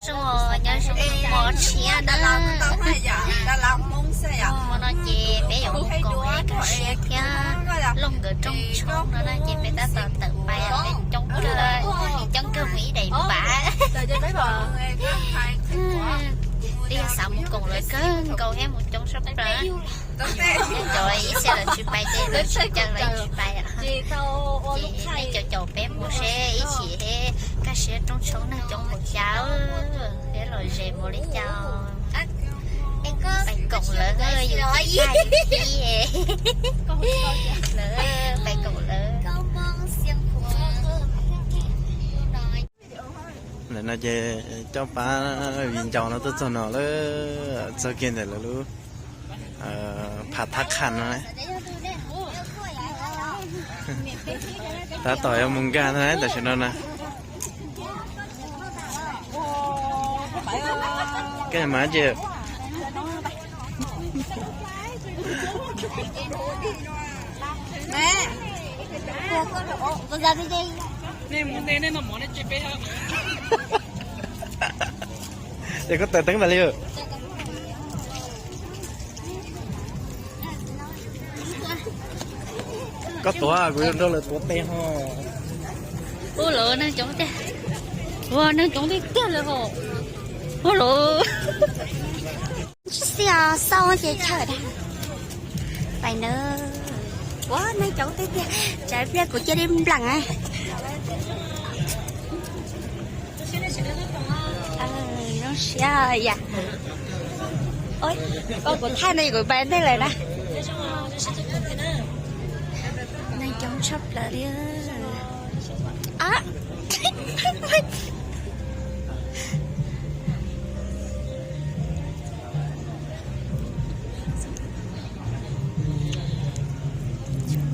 Nyob zoo mos tshiab na. Hmo no ces peb yuav mus koom peb kaj siab thiab Looj nkawd rooj tshoob no na, ces peb tab tom tawm pais, peb coob kawg, coob kawg mus ib daim npav. Twb yog xav mus koom lawv kawg nkaus thiab, mus coob sab plaws. Cov ib txhia lawv tsis pais ces lawv tsis caw lawv tsis pais. Ces nej caum caum peb mus seb ib chim kaj siab rooj tshoob neeg coob npaum cas, peb los ze mus li cas. Pais koom lawv, yus ib, lawv pais koom lawv. Ntawm no ces coj pab viv ncaus no tuaj txog no lawm, txog kiag ntawm lawv lub phav thab qhas no. Tab tom yuav mus nkag na tam sim no na. Koj mas ces es koj taws teeb tas li. Koj tuav, kuv yuav nrog lawv tuav tes ho. Ua lawv neeg coob tiag, ua neeg coob tiag tiag lawm ho. Ua lawv xij xauj ces chaw dag pais na. Ua neeg coob tiag tiag, tsam pliag kuv cia li nplam. Zoo siab yam. Koj kuv thaij no kuv pais ntej lawm na. Neeg coob tshaj plaws li.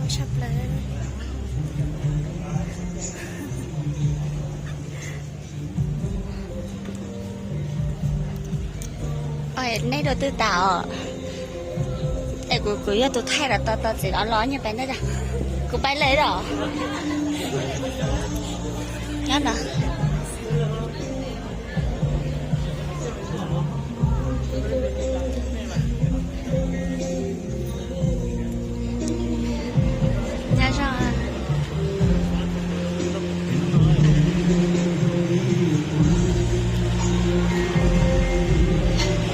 Tshaj plaws. Neb rau twg tas os? Es kuv, kuv yog tus thaij los tau tau txiv los los nyias pais ntej. Kuv pais lawm os. Nyob no. Nyob zoo.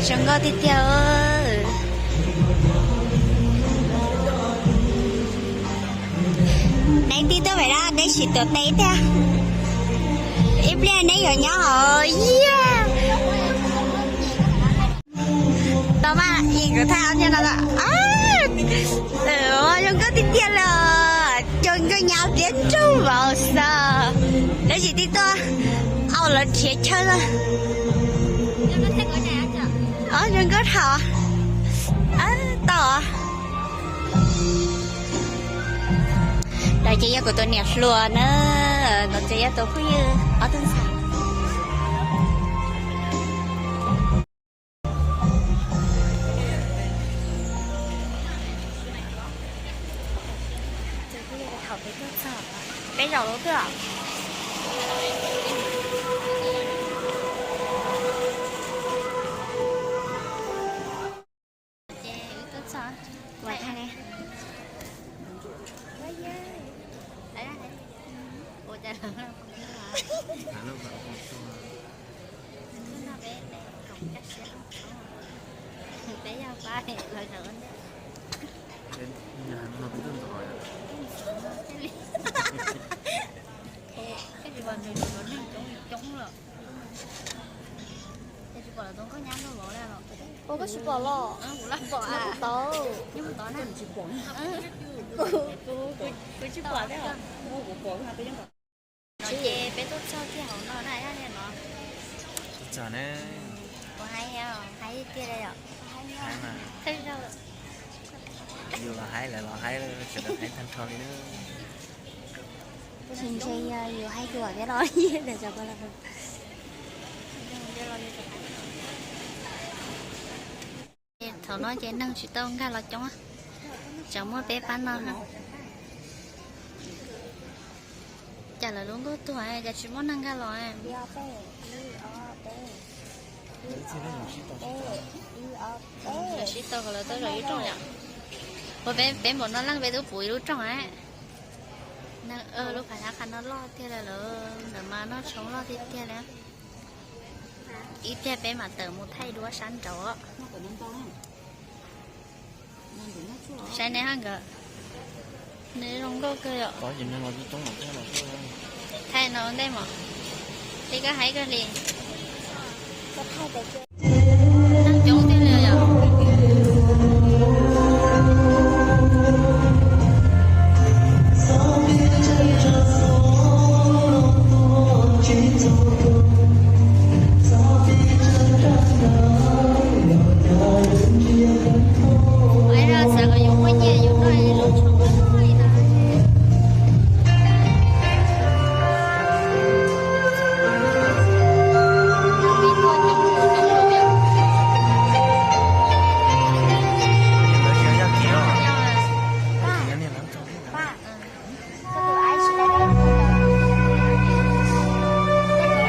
Zoo nkauj tiag tiag. Neb tib tuaj pem no neb sim tuav tes tiag. Ib pliag neb yuav nyob hauv yia. Tau mas, yeej kuv thaij ob niag no, zoo nkauj tiag tiag li os, zoo nkauj nyab tiag nrog vauv xwb. Lawv tsis tib tuaj, au lawv nrhiav chaw na. Zoo nkauj dhau. Tau. Lawv ces yog kuv tus niam hluas na, no ces yog tus phooj ywg ob tug ntxhais. Thaum peb tuaj txog, peb zaum lub twg? Ces wb tuaj txog, ua cas lawv, hnub no peb, peb koom kaj siab, peb yog pab los zaum ua ntej. Koj tsis pom nws, neeg coob coob lawm. Ces tsis pom lawv tus nkauj nyab nrog vauv los? Ua koj tsis pom los? Pom tau. Kuv tsis pom thiab. No ces peb tuaj txog kiag hauv no na, yog li no. Tuaj txog na. Kuv hais, hais tiag li yom. Hais mas. Thawj zaug. Yus los hais, lawv los hais, sawv daws hais tag nrho li na. Tsis ntshe yog yus hais dua thiab los. Thaum no ces neeg tsis tau nkag los coob, tseem muaj peb pab no. Cas lawv lub nkuaj tuag cas tsis muaj neeg nkag los? Sib tau kom lawv tuaj zaum ib rooj yom. Ua peb npaum no leej peb twb puv ib lub rooj. Neeg lub phav hnab qhov no loj tiag li lawm, ntawm mas noj tshoob loj tiag tiag li. Ib pliag peb mam tawm mus thaij duab sab nraud. Saib neb hab nkawd, neb zoo nkauj kawg yom. Thaij no ntej mog, li koj hais kawg li. Neeg coob tiag li yom. Ua xav kom yus muaj nyiaj yus noj lub tshoob no li no.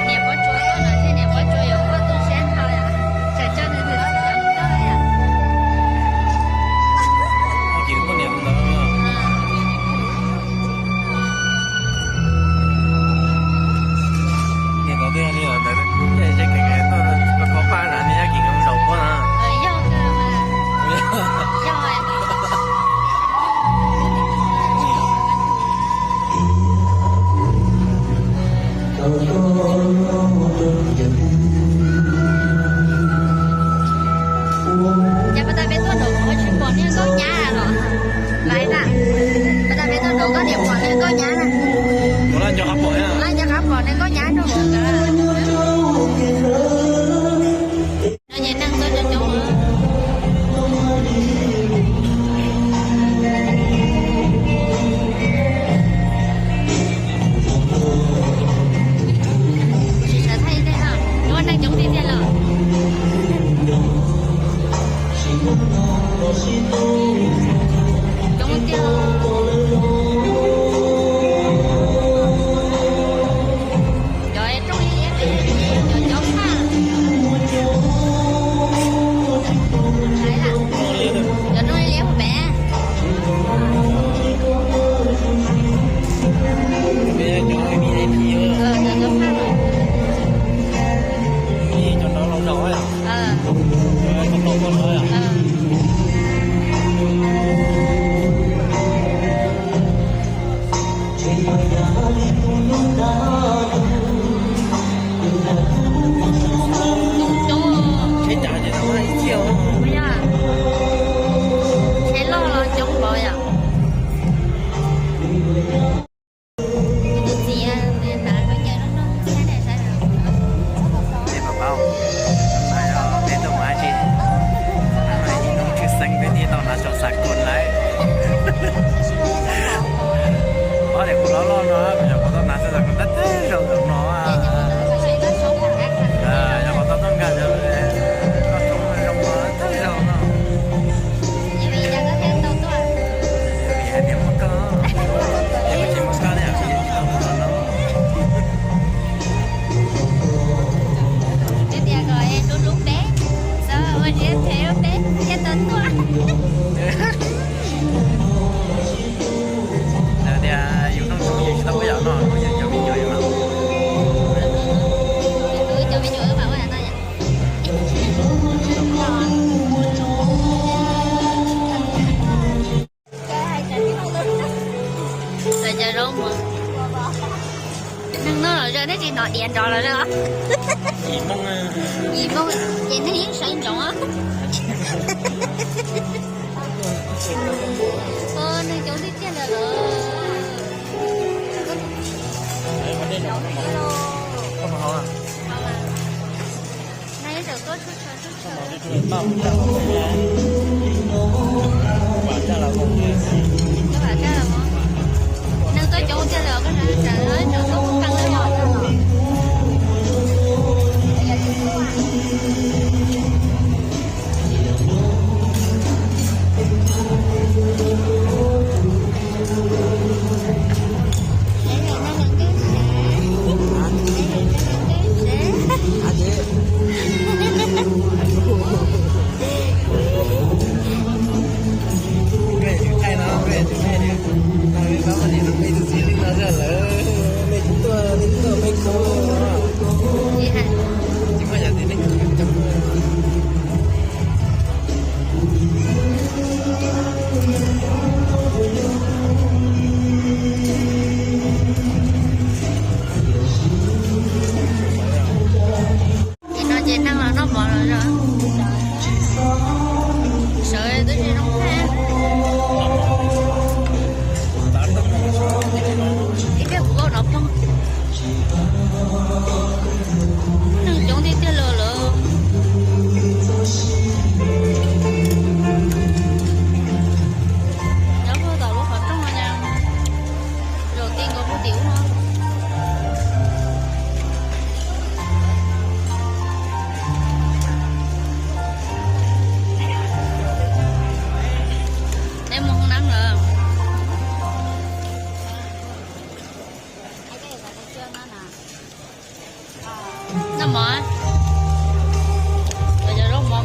Niam Pob Tsuas tuaj no thiab, niam Pob Tsuas yuav muaj tu siab ntau, tsam coj nws tus txiv cov mus nrog. Niam Pob Tsuas li ntawd, koj pab na, neb yab kis zaum puab na. Cas pas tas peb tuaj nraum no tsis pom niag nkauj nyab los? Laiv na, pas tas peb tuaj nraum koj niam pom niag nkauj nyab na. Kuv laj nco qab pom niag nkauj nyab rau hauv ntawd. No ces neeg tuaj coob coob. Tsis sawv thaij tej no, muaj neeg coob tiag tiag los. Coob tiag. Cov rooj liab pem, cov cob phaj. Cov rooj liab pem. Tsheb loj los coob npaum yom. Kuv tus txiv, tus txiv hnav khaub ncaws noj noj thiab ne, saib. Peb paub, peb tuaj mus dab tsi? Ib hnub tshwj xeeb peb thiaj tau hnav tso xav kuv lawm. Ob niam kuv loj loj no, yog kuv tau hnav tso xav kuv tab teb zoo ntawm no. Yog kuv tau tuaj nkag cov toj roob zoo no tab zoo no. Vim hais tias muaj koj, yog tsis muaj koj ne, tsis tau mus no. Twb tias kom es hlub hlub peb, txhob ua siab phem rau peb thiaj tau tuaj. Tias yus noj tshoob yus tsis tau ua yam no, yus cov me nyuam yus mas. Cov me nyuam wb mam ua yam no yom. Lawv cov zaub mus. Neeg noj los zog, nej tsis hnov diav nrov los zog. Yim moo, ces neeg yeej saib ntsoov. Neeg coob tiag tiag li lawm. Neeg tuaj coob tiag li, koj saib tuaj mus kawg li os.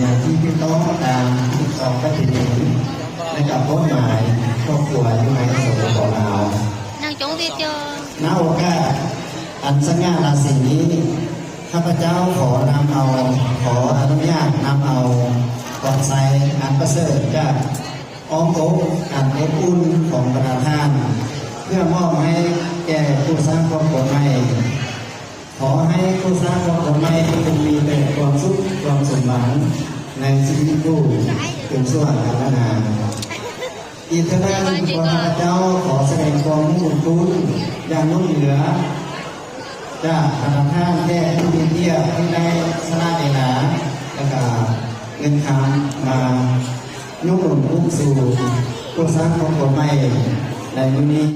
nhà thi tiếp đó tám, thi sau các tình huống, ngay cả cốt mãi, kho của những máy sổ của bảo nào. Nab ua kaj ăn sáng nha là gì nhỉ? ข้าพเจ้าขอนำเอา ขออนุญาตนำเอา ก่อนใช้อันประเสริฐจากอ้อมอกอันอบอุ่นของบรรดาท่าน เพื่อมอบให้แก่ผู้สร้างครอบครัวใหม่ ขอให้ผู้สร้างครอบครัวใหม่จงมีแต่ความสุขความสมหวังในชีวิตคู่เป็นชั่วกาลนาน อีกทั้งนั้น ข้าพเจ้าขอแสดงความมุ่งคุณอย่างล้นเหลือ จากบรรดาท่านแขกผู้มีเกียรติที่ได้สละเวลา และก็เงินคำมานุ่งห่มอุ้มชูผู้สร้างครอบครัวใหม่ในมื้อนี้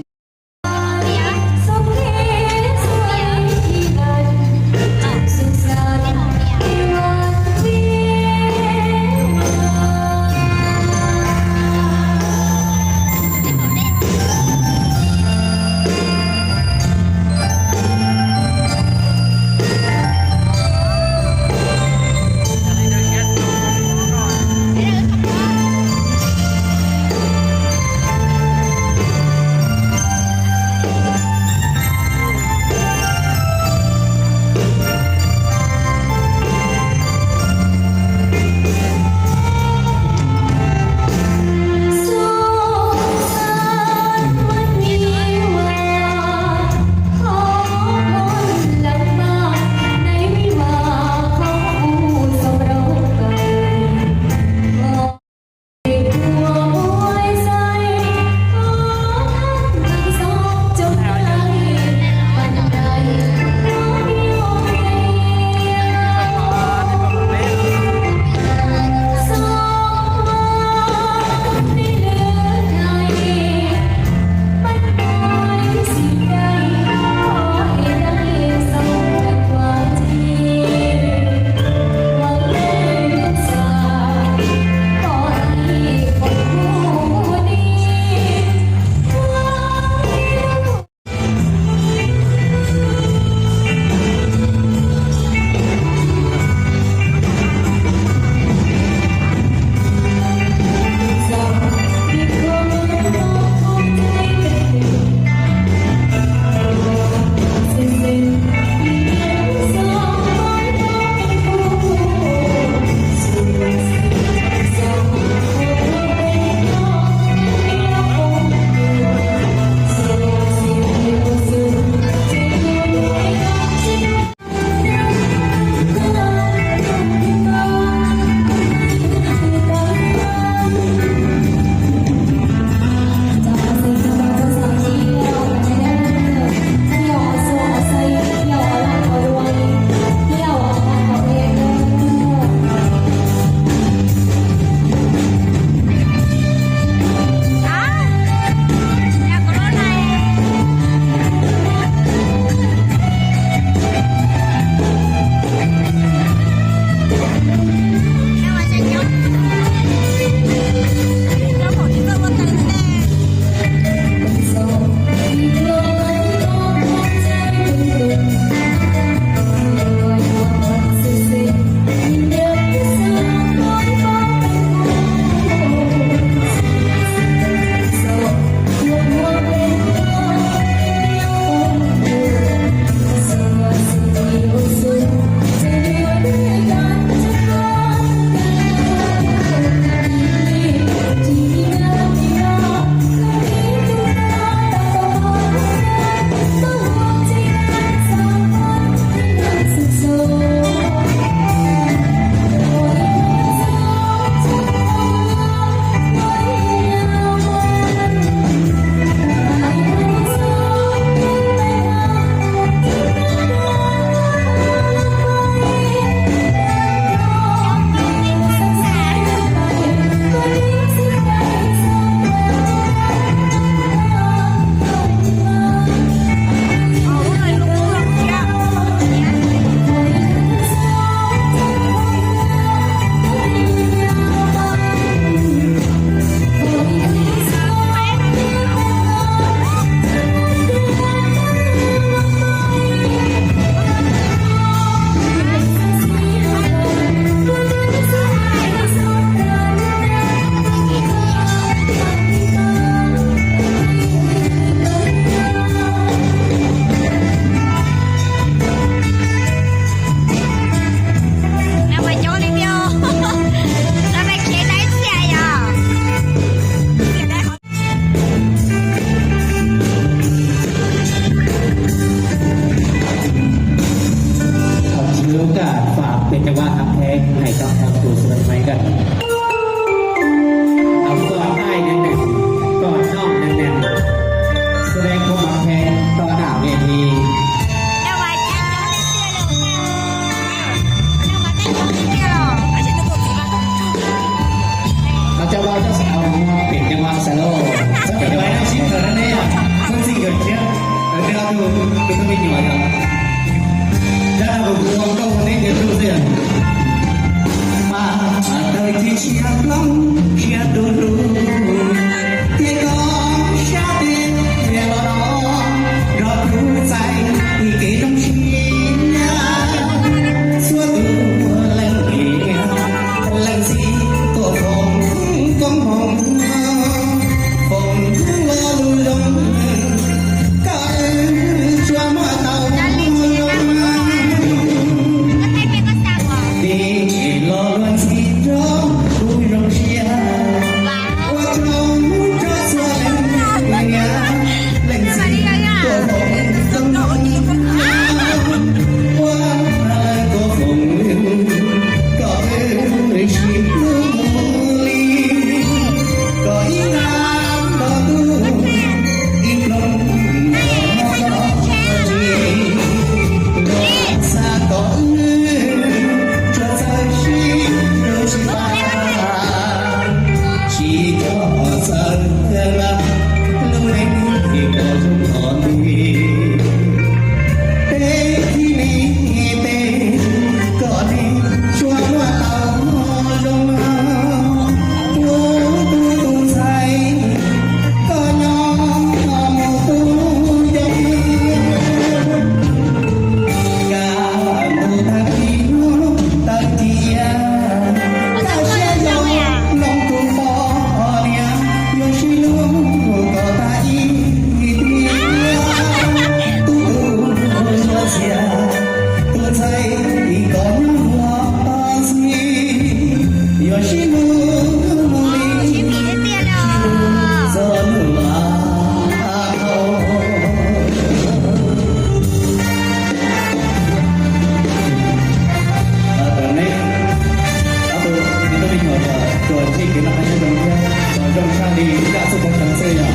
Tus me nyuam kom tsuas ntsib kev noj qab nyob zoo thiab kom zoo tshaj li zaj txuj pov tseg xwb yom.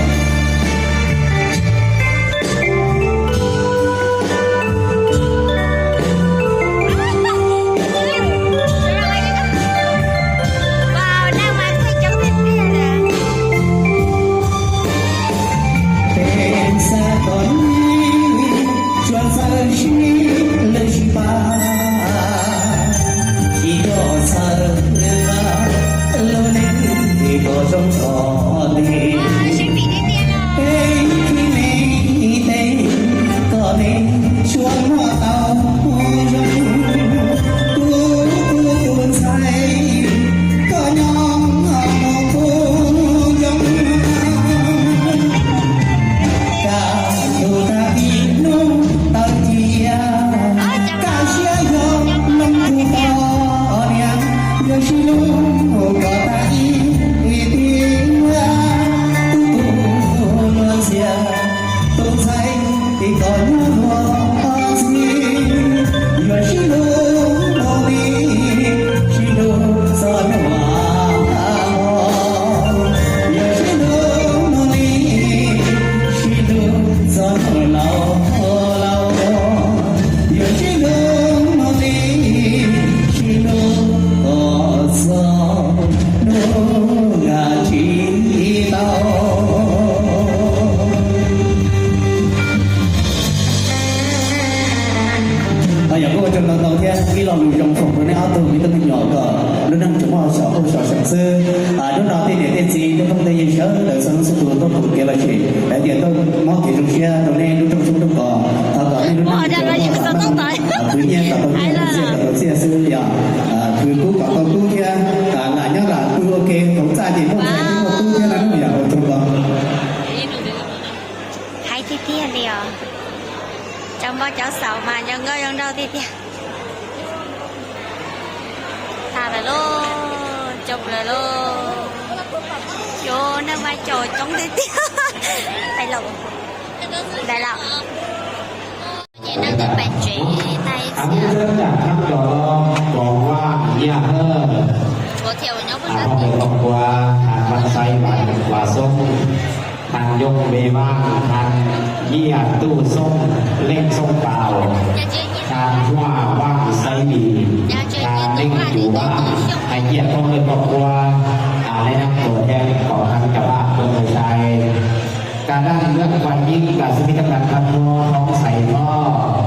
Peb xav kom nej tsuas txawj sib hlub sib pab, tsis txhob txhawj lub neej kom zoo txog li. Peb khib nej tej kom nej tsuas muaj tau zoo, kuv tus ntxhais koj nyob mus kuj zoo. Kaj ntug tag kis hnub taw cia, kaj siab yog mloog tus poj niam, yuav sib hlub kom tag ib tiam, tus tus luag ntxhias, tus ntxhais kom nyob luag ntxhi, yuav sib hlub mus li, sib hlub txog hnub hmo, yuav sib hlub mus li, sib hlub txog hnub laus laus, yuav sib hlub mus li, sib hlub kom txog hnub nkag tsis tau. Yog kuj ua tsaug ntau ntau thiab ib lo lus zoo foom rau nej ob tug me tub me nyuam kom lub neej tsuas muaj xyom quaj xyom seem xwb. Hnub no tej niam tej txiv tej phooj tej ywg sawv daws txhua leej txhua tus tuaj pom kev lom zem, hais tias tuaj muab kev zoo siab rau nej lub rooj tshoob rooj kos, thov kom nej lub neej khwv nyiaj kom tau nyiaj, khwv txiaj kom tau txiaj xwb, yog khwv kub kom tau kub thiab, lam nyob lam pw ua ke, hauv txaj ces muaj ntxhais thiab muaj tub thiab no yog ua tsaug ntau. Hais tiag tiag li os. Cov npau cov xaum mas zoo nkauj zoo nraug tiag tiag. Tag lawm lauj, coob lawm lauj. Cov neeg mas coob coob tiag tiag. Pais lawm. Ntawd lawm. Ces neeg twb pais tsev tag ib txhia. Ua thiab ua nyob puag ta. Vaj Xaiv Vam Vam Xoob, Thaj Yooj Ve Vaj, Thaj Yiaj Tuj Xoob, Leej Xoob Paus, Thaj Huaj Vaj Xaiv Lis, Thaj Leej Cuv Vaj, Thaj Yiaj Thoob Lwj Paj Kuab, Lej Nab Tuam thiab Pov Thaj Cov Vaj Pov Vaj Xaiv, Ka Daj Lwj Paj Yeeb, Ka Xib Fib Thab Dam Thaj Thoob, Thoob Xaiv Thoj,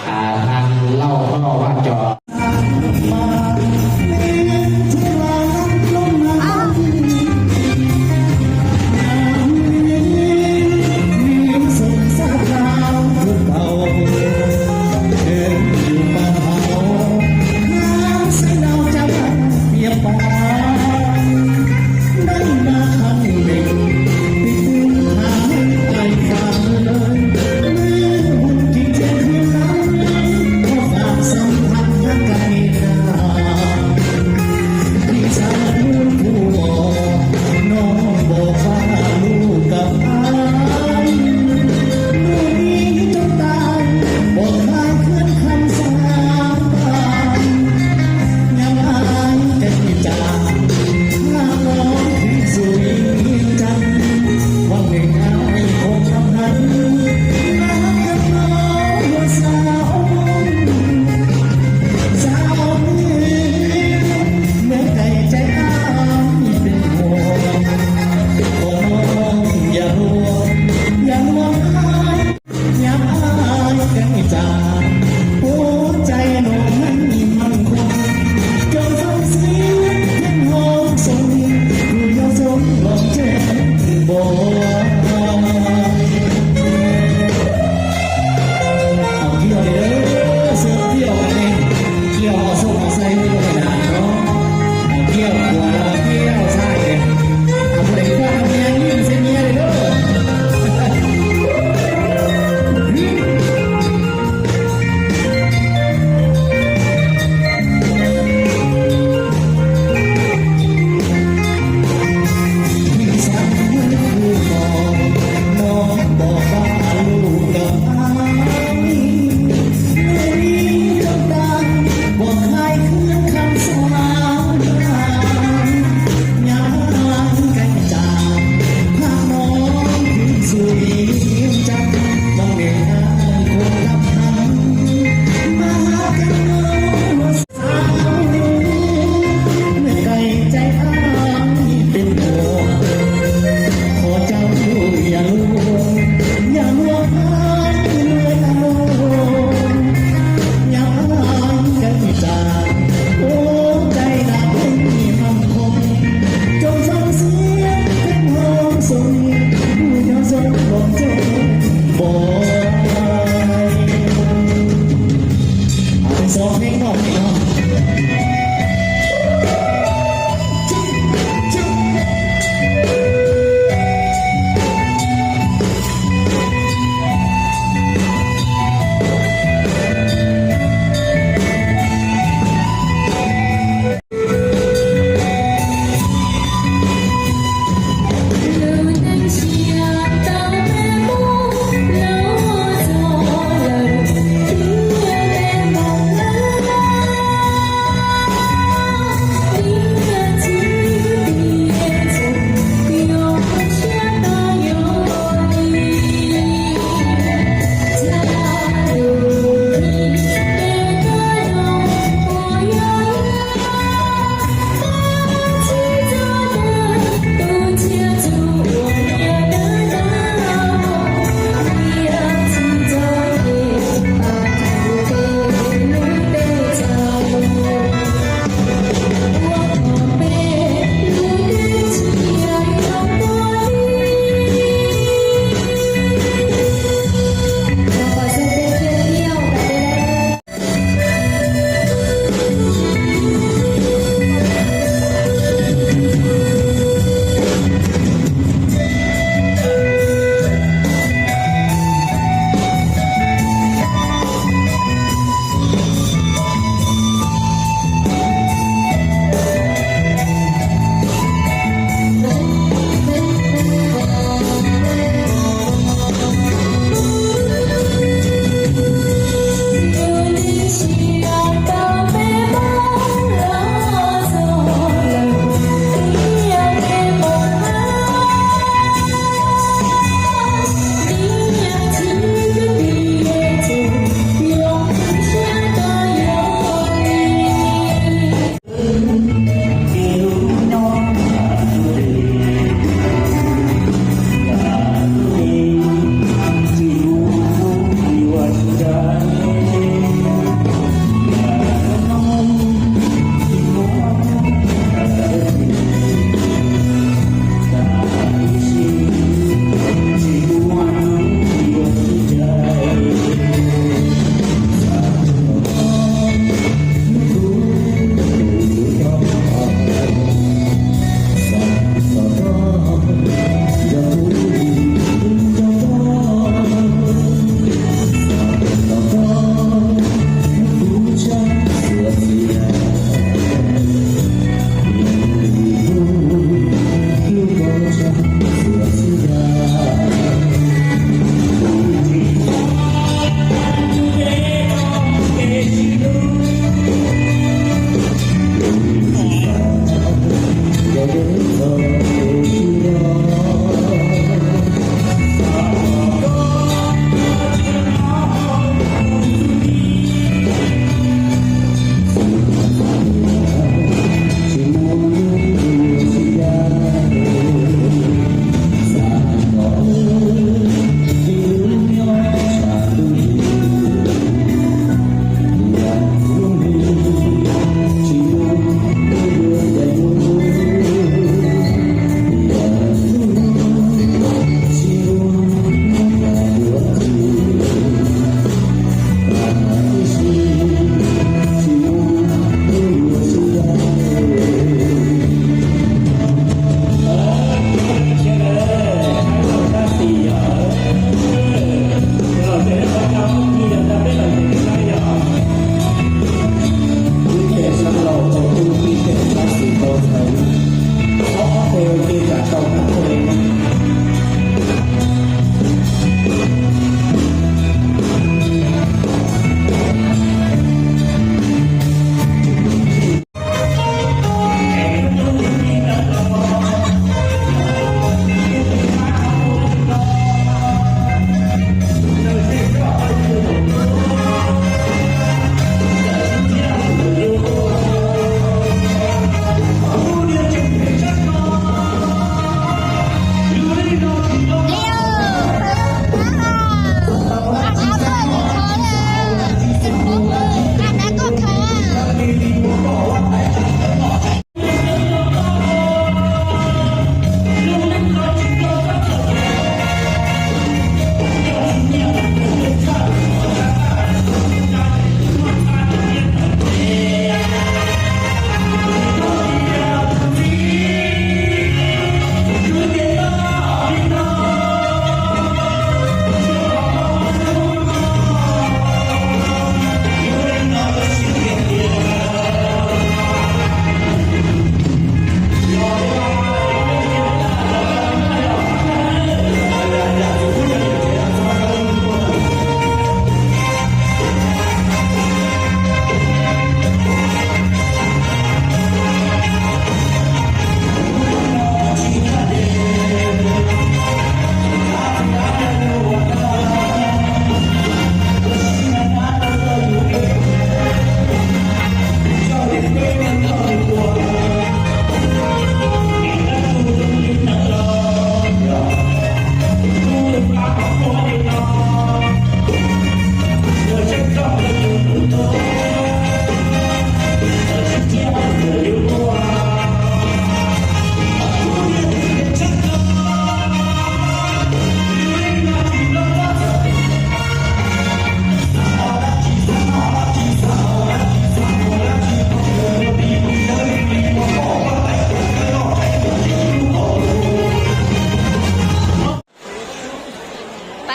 Thaj Lauj Thoj Vaj Cov.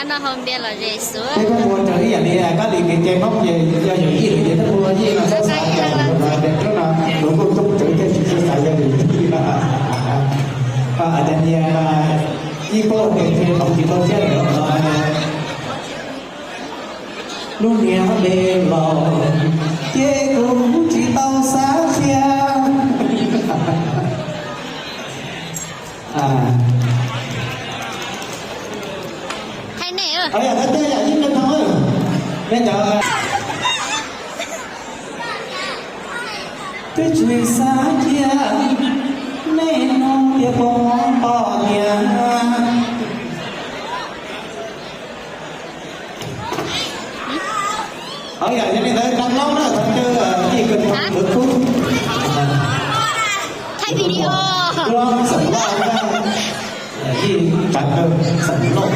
No hau npias los zes xwb. Peb kuj ua raws ib yam li kab li kev cai Hmoob ces yog yawm yij lawm ces peb ua yij no txhob xav tias yog tus no, tus kuj coob tsawv thiab tsis txhob xav yog yawm yij. Hais tias niag ib pob tes thiaj tau tsis tau thiab lawm. Lub niag me laus ces kuv tsis tau xav thiab. Hais nej, yog thawj tej yam ib me thoo, nej cov twb tsis xav cia, nej nug tias puas pom tias. Yog li ntawd kab laub na, thov caw yij kawg tau lawv kub. Thaij video. Lub xeem Lauj na, yij tsav kawg xeem Lauj.